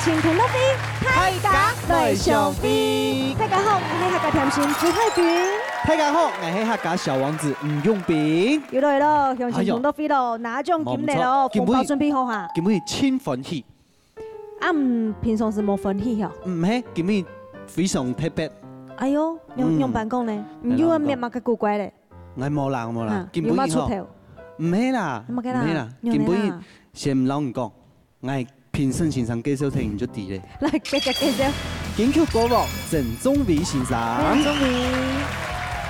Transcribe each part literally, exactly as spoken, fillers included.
青銅樂飛，大家來相會。大家好，𠊎係客家甜心朱海軍。大家好，𠊎係客家小王子吳永斌。又來咯，鄉親銅樂飛咯，拿獎金來咯，紅包準備好哈。今晡日盡歡喜。啊，嗯，平常時無歡喜哦。毋係，今晡日非常特別。哎喲，仰，仰般講呢？你又愛面嘛个古怪咧？ 𠊎無啦，無啦，哈，今晡日吼，有無出頭？毋係啦，毋係啦，毋係啦，仰仔啦？今晡日先摎你講，𠊎評審先生介紹忒你就知咧。來，介紹，介紹。金曲歌王鄭中維先生，鄭中維。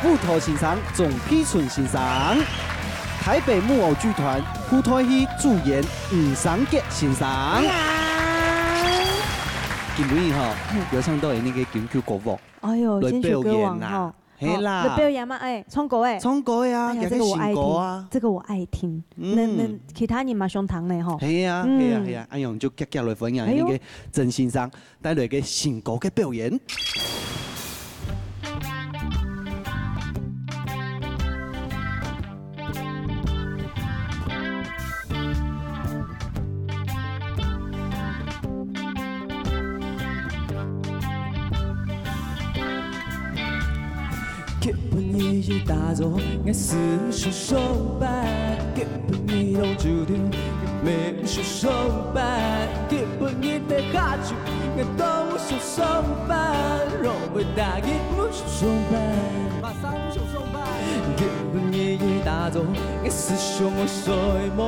舞蹈先生鍾佩純先生，台北木偶劇團布袋戲主演吳三傑先生。你好。今晡日吼，嗯。有請到𠊎等个金曲歌王。哎喲，來表演啦。金曲歌王吼。 係啦。哦，你表演嘛，哎，唱歌哎。唱歌个啊，哎呀，這個我愛聽，這個我愛聽。嗯。恁，恁其他人嘛想聽呢吼。係啊，嗯。係啊，係啊，恁樣就遽遽來歡迎，哎喲。該個鄭先生帶來个新歌个表演。 今晡日一大早，𠊎係毋想上班。今晡日落酒店，𠊎乜毋想上班。今晡日在下晝，𠊎都毋想上班。落尾大日毋想上班，馬上毋想上班。今晡日一大早，𠊎係想愛睡目。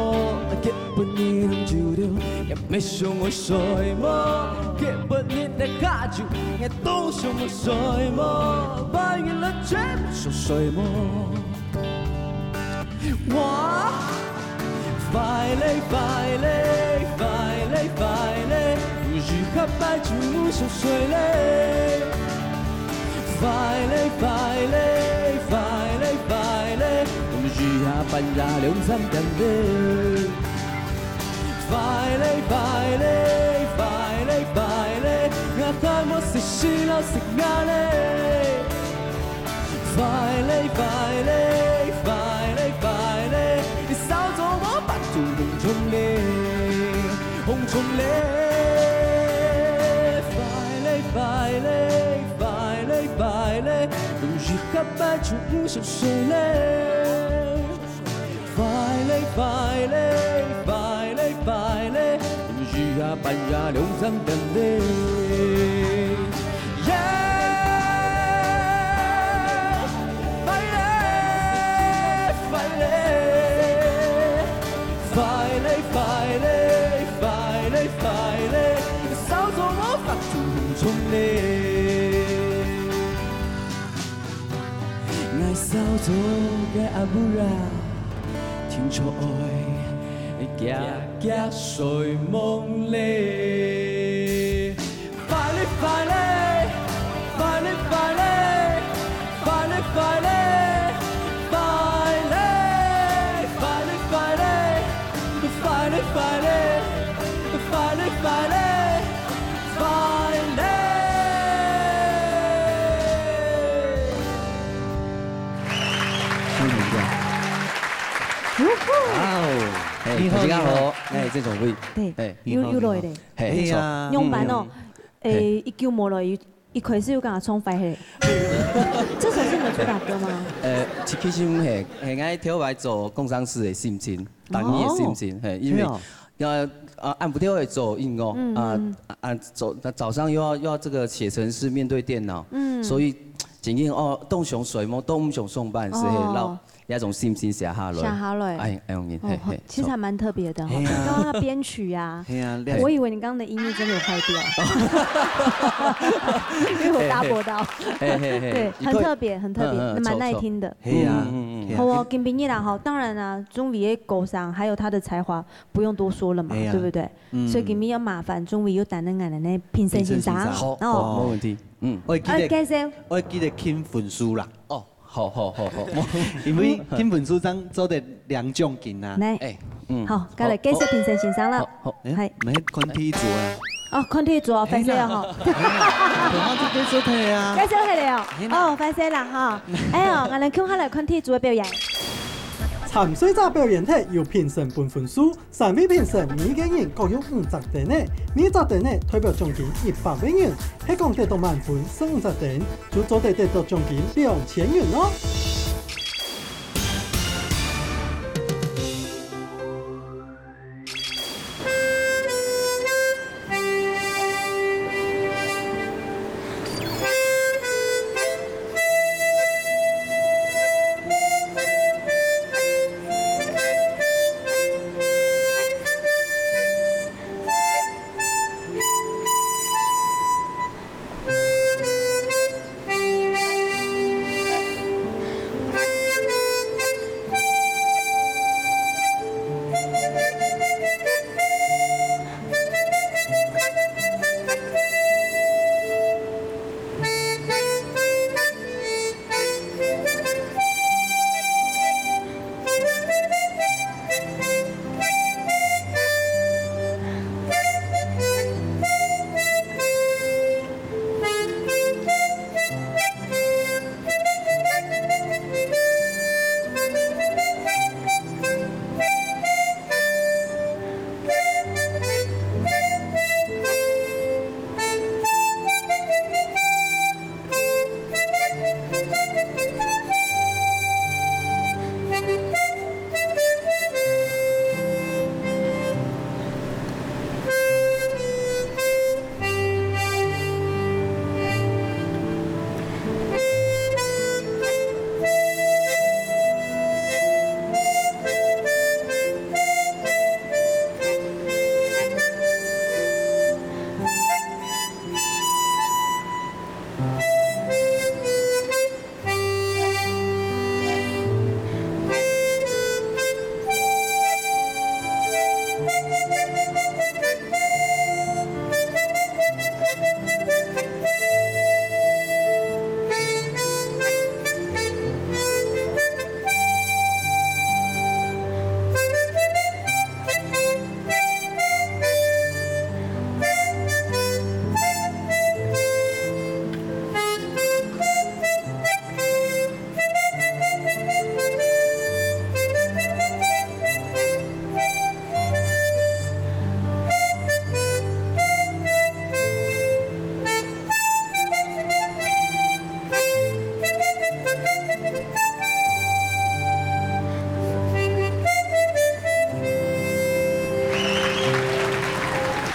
今 晡日落酒店，𠊎乜想愛睡目。今晡日在下晝，𠊎都想愛睡目。半夜來追，想睡目。哇！快咧，快咧，快咧，快咧，一下半晝毋想睡咧。快咧，快咧，快咧，快咧，一下半夜兩三點咧。 快咧，快咧，快咧，快咧，𠊎還無食屎摎食晏咧。快咧，快咧，快咧，快咧，一朝早無辦法紅衝咧，紅衝咧。快咧，快咧，快咧，快咧，一下半晝毋想睡咧。 快咧，快咧，快咧，快咧，一下半夜兩三點咧。耶！快咧，快咧，快咧，快咧，快咧，快咧，一朝早無法度紅衝咧。 𠊎朝早个阿母啊，定著愛遽遽睡目咧。快咧，快咧，快咧，快咧，快咧，快咧，快咧，快咧，快咧，快咧，快咧，快咧，快咧，快咧。 哇哦！哎，你好，大家好。你好。哎，鄭中維。對，哎，又，你好，又來咧。你好。嘿，哎呀。仰般哦？嗯。哎，嘿。一久無來，一，一開始又跟佢唱壞嘿。這首是你的主打歌嗎？呃，其，其實毋係，係𠊎頭擺做工程師个心情，打工个心情，哦。嘿，因為，係哦。啊，啊，暗晡頭會做音樂，嗯，啊，嗯。啊，早，早上又要，又要這個寫程式，面對電腦，嗯。所以 真正哦，當想睡目，當毋想上班時，哦。嘿，摎這種心情寫下來。寫下來。哎，哎，用音，哦，嘿，嘿，其實還蠻特別的哈。著。剛剛那編曲啊，嘿啊，我以為你剛剛的音樂真的有壞掉，因為我搭不到。嘿，嘿，嘿，嘿，對，很特別，很特別，嗯，嗯，蠻耐聽的。著，著。嘿啊，嗯，嗯，嗯。嘿啊。好哦，今晡日啦哈，當然啦，中維的歌聲還有他的才華，不用多說了嘛，嘿啊。對不對？嗯。所以今晡日要麻煩中維又擔任𠊎等个評審先生。評審先生。好，哦。好，沒問題。嗯。我記得，哎，介紹。我記得評分數啦。哦。 好，好，好，好。因為評分數正做得領獎金啊。來。哎，嗯。好，該來介紹評審先生了。好，好。哎，嗨。毋係看題組啊。哦，看題組哦，歹勢哦，吼。嘿啦，嘿啦，頭先就介紹忒啊。介紹忒了哦。嘿啦。哦，歹勢啦，哈。哎喲，𠊎等共下來看題組个表演。含水車表演廳有評審分分數，三位評審每個人各有五隻燈仔，每隻燈仔代表獎金一百個銀，係講得到滿分十五隻燈，就做得得到獎金兩千銀哦。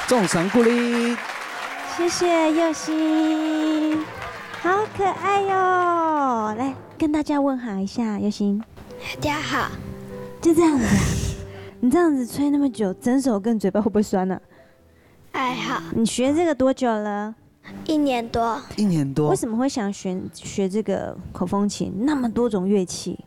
掌聲鼓勵。謝謝佑星，好可愛喲！來跟大家問好一下，佑星。大家好。就這樣子啊？你這樣子吹那麼久，整首歌你嘴巴會不會酸呢？還好。你學這個多久了？一年多。一年多。為什麼會想選，學這個口風琴？那麼多種樂器。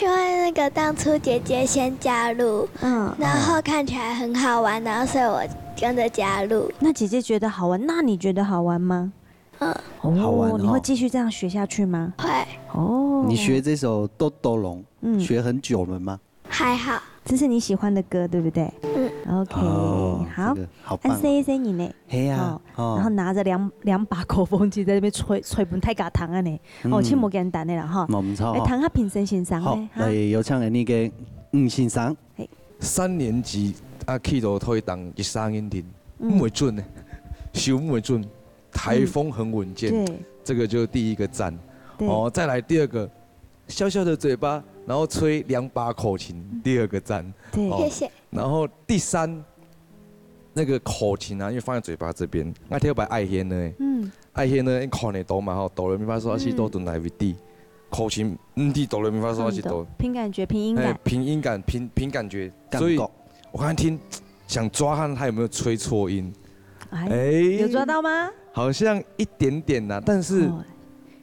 因為那個當初姐姐先加入，嗯。然後看起來很好玩，然後所以我跟著加入。那姐姐覺得好玩，那你覺得好玩嗎？嗯。哦，好玩哦。你會繼續這樣學下去嗎？會。哦。你學這首《多多龍》，嗯。學很久了嗎？還好。這是你喜歡的歌，對不對？嗯。OK，哦，好。這個好棒哦。恁細个細人呢？係啊，哦，哦。然後拿著兩，兩把口風琴在那邊吹，吹分大家聽恁呢。哦，嗯。真無簡單的啦，吼。無毋著，哎，吼。聽下評審先生呢，好，哈。來，有請𠊎等个吳先生。嘿。三年級啊，去到台東一三年定，嗯。毋會準呢，手毋會準，台風很穩健，嗯。對。這個就第一個讚。對。哦，再來第二個， 小小的嘴巴，然後吹兩把口琴，第二個讚。對。哦，謝謝。然後第三，那個口琴啊，因為放在嘴巴這邊，𠊎頭擺愛弦呢，嗯。愛弦呢，你看得到嘛，吼，哆來咪發嗦拉西哆，嗯。哆來咪哆。口琴，毋知哆來咪發嗦拉西哆。看不到，憑感覺，憑音感。哎，憑音感，憑，憑感覺。感覺。所以我剛才聽，想抓看他有沒有吹錯音。哎，哎。有抓到嗎？ 好像一點點啦，但是哦。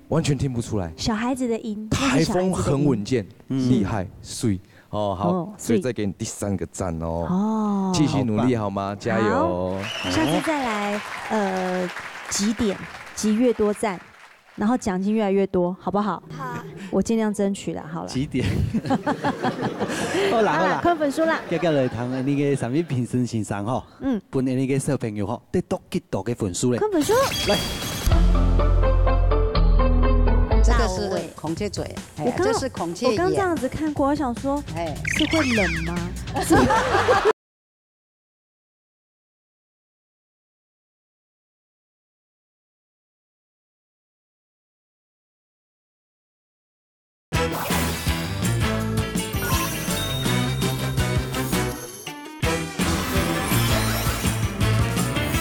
完全聽不出來。小孩子的音，那是小孩子的音。台風很穩健，嗯。厲害，水。哦，好，哦，所以再給你第三個讚哦。哦。繼續努力好嗎？好棒。加油。好，下次再來，呃，集點，集越多讚，然後獎金越來越多，好不好？好。我盡量爭取啦，好了。集點。好啦，好啦，好啦。看分數啦。接下來聽那個三位評審先生吼。 嗯。分𠊎等个小朋友吼，得到幾多个分數咧？看分數。來。這個是口孔雀嘴，哎，我刚这是孔雀眼。我刚这样子看过，我想说，哎。是会冷吗？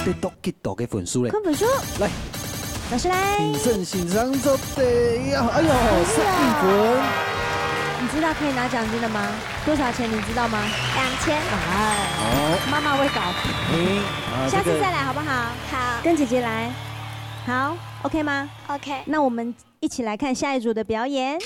得到幾多个分數咧？看分數。來。老師來。評審先生做得呀，哎呦，哎呀。十五分。你知道可以拿奖金的吗？多少钱你知道吗？两千。哎，哦。妈妈會搞。哎，啊，下次再來好不好？好。跟姐姐來。好，OK吗？OK。那我们一起来看下一组的表演。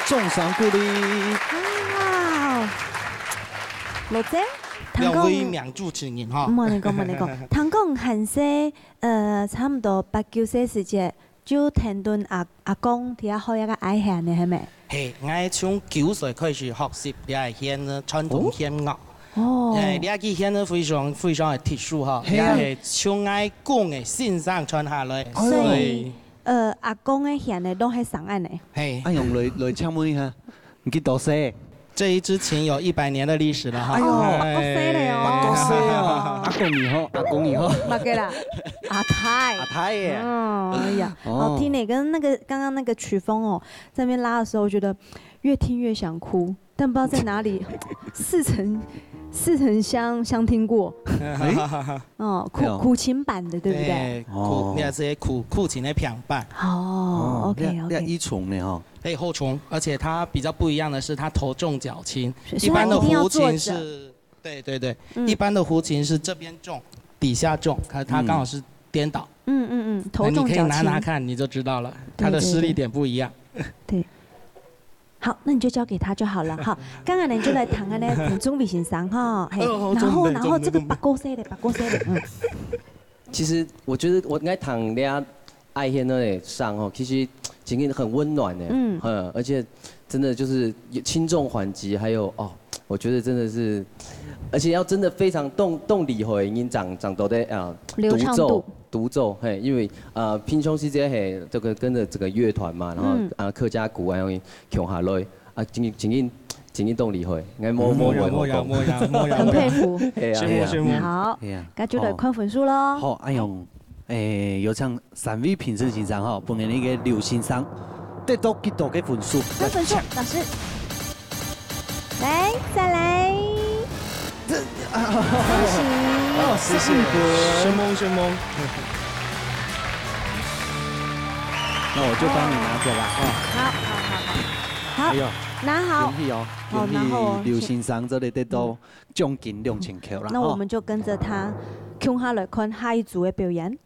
掌聲鼓勵。哇，羅姐，聽講，兩位名主持人哈。莫恁講，莫恁講，聽講還細，呃，差毋多八九歲時節， 就跈等阿，阿公佇遐學這个挨弦呢，係無？係，𠊎從九歲開始學習這个弦呢，傳統弦樂。哦。哦。欸，這个弦呢，非常，非常个特殊哈，係啊。也係從𠊎公个先生傳下來，哦。所以，所以，呃，阿公个弦呢，攏係生恁呢。係。恁樣來，來請問一下，你幾多歲？ 這一支琴有一百年的歷史了哈。哎喲，哎。八十歲了哦。八十歲哦，阿公你好，阿公你好。麼个啦？阿太。阿太耶。哦，哎呀，哦。好聽呢，跟那個，剛剛那個曲風哦，在那邊拉的時候，我覺得越聽越想哭，但不知道在哪裡，似曾，似曾相，相聽過。哎。哦，苦，哎喲。苦情版的，對不對？對，苦，哦。那是苦，苦情的平板。哦，哦，OK，那，那OK。一重呢，哈。 可以後重，而且它比較不一樣的是，它頭重腳輕。所以，所以它一定要坐著。一般的胡琴是，對，對，對，嗯。一般的胡琴是這邊重，底下重，可是它剛好是顛倒。嗯。嗯，嗯，嗯，頭重腳輕。那你可以拿拿看，你就知道了，對，它的施力點不一樣。對，對。對。好，那你就交给他就好了哈。刚刚呢，你就来谈谈呢，彭仲伟先生哈，嘿，哦，好，然后，真的，然后这个真的，真的。八个岁的，八个岁的，嗯。其实我觉得我应该谈恋爱，爱现在上吼，其实今天很温暖的，嗯。嗯，而且真的就是轻重缓急，还有哦，我觉得真的是，而且要真的非常动动力吼，已经长长到的啊，流畅度。独奏，独奏，嘿，因为呃，平常时节嘿，这个跟着这个乐团嘛，然后嗯。啊，客家鼓啊，然后共下来。 啊，真真真真正當厲害，𠊎無無無無無無無無無，很佩服。係啊，係啊。好，哎呀，該就來看分數咯。好，哎喲，誒，有請三位評審先生吼，分𠊎一個劉先生得到幾多个分數？看分數，老師。來，再來。這啊，恭喜。哦，謝謝。承蒙承蒙。那我就幫你拿著啦，哈。好好好好。 好，哎喲，拿好。恭喜哦，好，恭喜拿好哦，劉先生這裡得到獎金兩千塊啦，那我們就跟著他共下來看下一組的表演。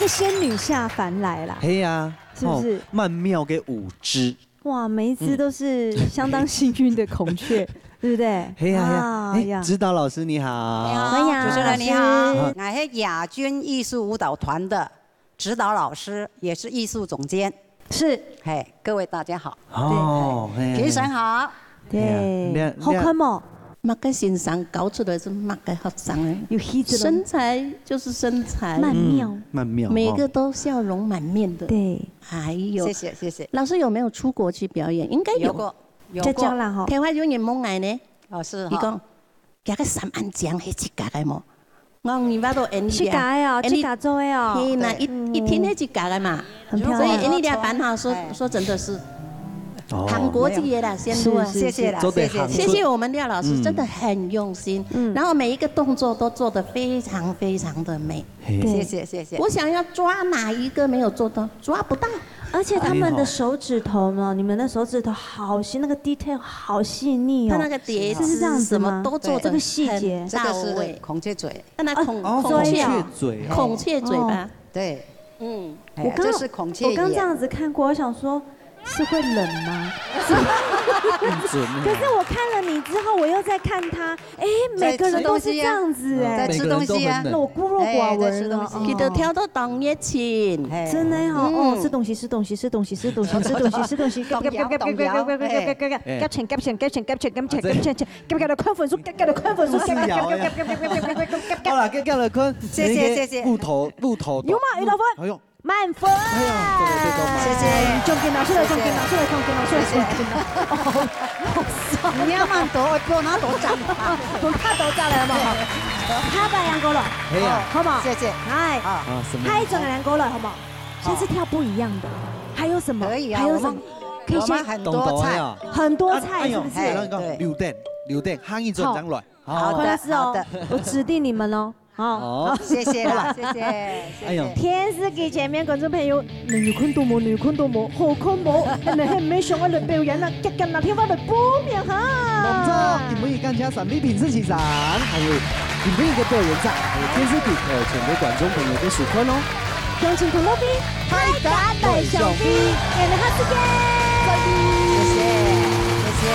仙女下凡來啦。係啊，是不是？吼，曼妙个舞姿。哇，每一隻都是相當幸運的孔雀，對不對？係啊，係啊。哎呀，指导老師你好。你好，欢迎，主持人你好。老师。我是亚军艺术舞蹈团的指导老师，也是艺术总监。是。嘿，各位大家好。哦，嘿，评审好。对，哎呀，你看，好看無？每个先生教出來係每个學生个。有氣質了。身材就是身材。曼妙。嗯，曼妙，每个都笑容满面的。哦。对。哎呦。谢谢，谢谢。老师有没有出国去表演？应该有。有过，有过。在家啦，吼。台湾有人问我呢。哦，是哈。伊讲，佢个衫恁靚，係自家个無？ 我你捌到Annie自家个哦，Annie，自家做个哦。嘿，那一，嗯。一定係自家个嘛。很漂亮。所以Annie這班哈，說，哎。說真的是，哦。行國際个啦，先路啊。是，是，谢谢啦，是。谢谢，谢谢。谢谢我们廖老师，嗯。真的很用心。嗯。然后每一个动作都做得非常非常的美。嘿。对。谢谢，谢谢。我想要抓哪一个没有做到，抓不到。而且他们的手指头呢，你们的手指头好细，那个detail好细腻哦。他那个叠字是这样子吗？什么都做得这个细节。很到位。这个是孔雀嘴。 那孔，哦，孔雀，孔雀嘴。孔雀嘴巴。哦。对。嗯。哎，我刚，这是孔雀眼。我刚这样子看过，我想说，是会冷吗？很准欸。可是我看了你之后，我又在看他，哎，每个人都是这样子哎。在吃东西啊。每个人都很冷。那我孤陋寡闻了。哎，在吃东西。哦。佢就跳到當熱情。哎。真的哦，哦，嗯。吃东西，吃东西，吃东西，吃东西，吃东西，吃东西，动摇，动摇。哎。好啦，繼續來看，謝謝，謝謝。木頭，木頭。有嗎？有得分？哎喲。滿分。哎呀，這個，這個滿分。謝謝。獎金拿出來，獎金拿出來，獎金拿出來，獎金拿。哦，好爽。你要慢走，不要拿多張。我怕多張了，好不好？下擺還過來。係啊。好不好？謝謝。哎。啊，什麼？下一轉還過來，好不好？下次跳不一樣的。還有什麼？可以啊，還有什麼？我們，可以先，我們很多菜。很多菜，是不是？啊，哎喲，哎，那個，對。六點，六點，下一轉再來。 好的，好，好的。我指定你們哦。好。好。謝謝啦，謝謝，謝謝。哎喲。電視機前面觀眾朋友，你有看到無？你有看到無？好看無？你還沒想愛來表演啊？遽遽拿電話來報名哈。當中，今晡日感謝三位評審先生，還有今晡日个表演者，還有電視機頭前个觀眾朋友个收看哦。 鄉親朋友，大家來相會，下回再見。再見。謝謝，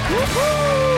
謝謝。